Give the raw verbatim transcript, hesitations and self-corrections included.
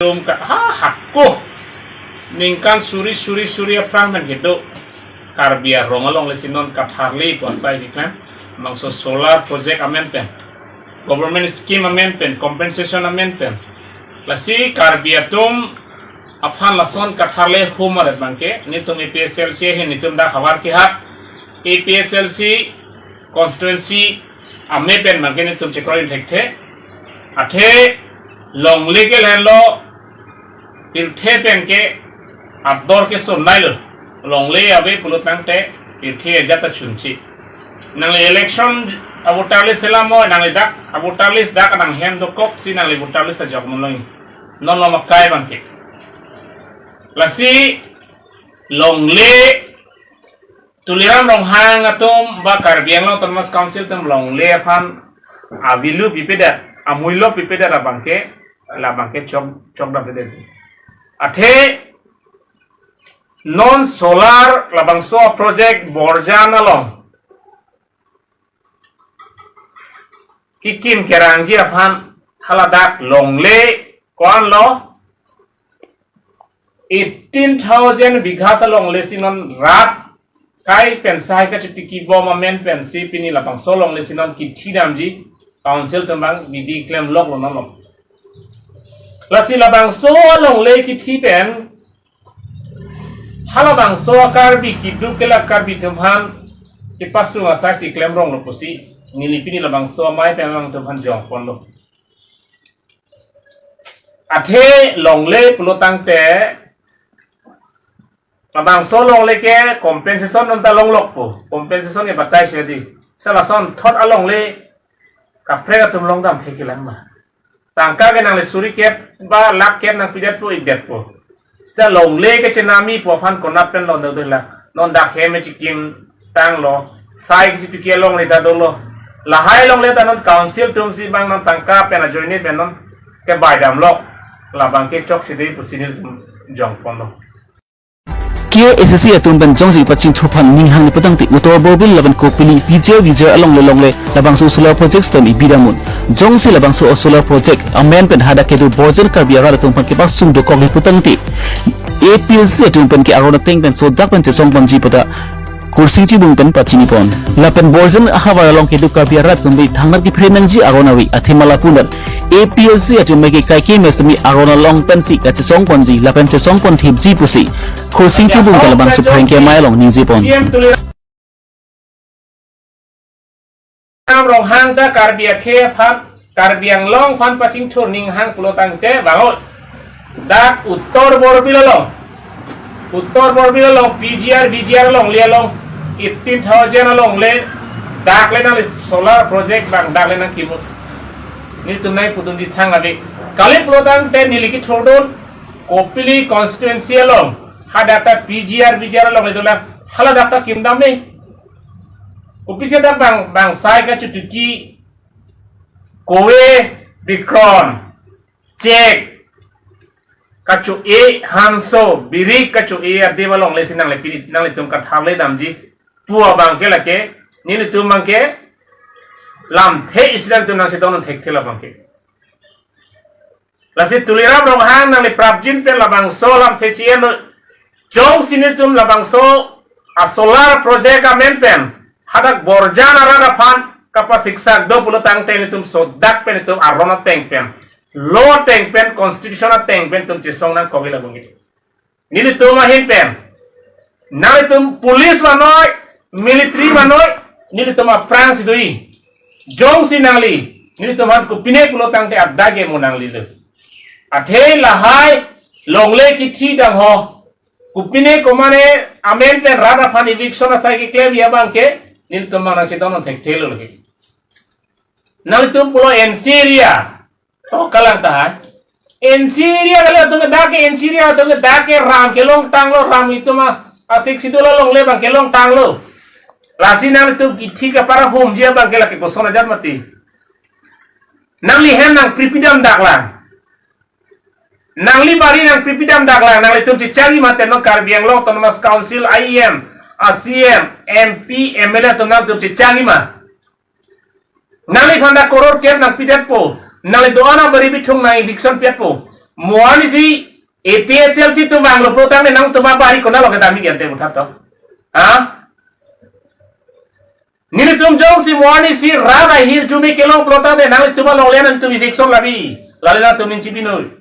Dum ka ha hako. Ningkan suri suri suri aphrang pen kedo. Karbi arong alongle si non katharle pu asai keklem. Bangso solar project amen pen, government scheme amen pen, compensation amen pen. Lasi Karbi atum aphan lason katharle humar abangke, netum A P H L C ahin netum dak havar kehat, A P H L C constituency amei pen abangke netum chekroi thekthe. Athe longle ke lahenlo, pirthe pen ke ador ke sonnailo. Longle ave pulo tangte pirthe ajat ta chunchi. Nangli election avoter list selamo, nangli dak avoter list dak nanghem dokok si nangli voter list ta jok mulong. Non lo makai abangke. Lasi longle Tuliram Ronghang atum ba Karbi Anglong Autonomous Council atum longle aphan avilu pipedet, amullo pipedet abangke, labangke chok chok dam pedet. Athe non solar labangso project Borjan along kekim kerangji aphan haladak longle ko-an lo, eighteen thousand bighas alongle si non rat kai pen sai kachitiki bom amen pen si pini labangso alongle si non kithi damji council atum abang bidi klemlok lo non lo. Lasi labangso alongle kithi pen halabangso a-Karbi kiduk ke la Karbi atum aphan kepasung asai si klemrong lo pusi neli pini labangso amei pen alangtum aphan jongponlo. Athe longle pulo tangte labangso longle ke compensation non ta longlokpo. Compensation ke batai si di. Sa lason thot alongle kaprek atum long dam thek kelang ma. Tangka ke nangli suri kep ba lakh kep nangpidetpo ikdetpo. Seta longle ke chenami pu aphan konat pen lo dodela. Non dak hem chikim tanglo. Sai kisi tuki alongle ta dolo. Lahai longle ta non council atum si abang non tangka pen ajoine pen non kebai damlo. Labangke chokche dei pusi nelitum jongponlo. K A A C C atum pen jongsi pachingthur aphan ninghang ni putangte Uttor Borbil lapen Kopili P G R V G R alongle longle labangso solar project stem ibi dam un. Jongsi labangso solar project amen pen hadak kedo Borjan Karbi arat atum aphan kepasung dokok ni putangte A P L C atum pen ke aron ateng pen sodak pen chesongponji puta Kursing Chibung pen pachinipon. Lapen Borjan ahavar along kedo Karbi arat atum pen thangnat kephere nangji aron ave, athema lapu-an A P L C atum ke kaike mesen mi aron along pensi kachesongponji lapen chesongpon thipji pusi Kursing Chibung pen labangso pherangke amei along ningjepon. C M Tuliram Ronghang ta Karbi akhei aphan, Karbi Anglong aphan pachingthur ninghang pulo tangte bangot. Dak Uttor Borbil along, Uttor Borbil along P G R V G R alongle along eighteen thousand alongle dak le nangli solar project abang dak le nangkimu. Nelitum nangpudunji thang ave. Kali pulo tangte neli kethurdun Kopili constituency along hadak ta P G R V G R alongle dolang, haladak ta kim dam me. Kopisi dak bang, bang sai kachituki, kove bikron, chek kacho-e, hanso, birik kacho-e adim alongle si nangli pini, nanglitum katharle damji pu abangke lake, nelitum abangke lamthe isi nangtum nangchedondun thekthe labangke. Lasi Tuliram Ronghang nangli prapjin pen labangso lamthe chi-en lo. Jongsi nelitum labangso a-solar project amen pen hadak Borjan arat aphan kapasiksak do pulo tangte nelitum sodak pen nelitum aron ateng pen, law ateng pen, constitution ateng pen nelitum chesong nangkok labangke. Nelitum ahin pen, nanglitum police vanoi, military vanoi, nelitum aphrang si do-i. Jongsi nangli nelitum aphan kopine pulo tangte adage mo nanglilo. Athe lahai longle kithi dang ho, kopine komane amen pen rat aphan eviction asai keklemji abangke nelitum abang nangchedondun thekthelo lake. Nanglitum pulo N C area, to kalang tahai. N C area kali atum ke dak ke N C area atum ke dak ke ram kelong tanglo, ram itum a-Sixth Schedule alongle abang kelong tanglo. Lasi nanglitum kithi kaparahumji abangke lake koson ajat mati. Nangli hem nangpri pidam daklang. Nangli bari nangpri pidam daklang. Nanglitum chechangji ma te non Karbi Anglong Autonomous Council I E M, a-C E M, M P, M L A atum nangtum chechangji ma. Nangliphan dak koror kep nangpidetpo. Nangli do-an abari bithung nang eviction pietpo. Mo arnisi A P H L C atum vanglo pulotangte nangtum apar ari konat lo kedam ik ante muthat to. Ha? Nelitum jongsi mo arnisi rat ahirjume kelong pulotangte nanglitum alongle nangtum eviction labi. Lale nangtum ning chibinoi.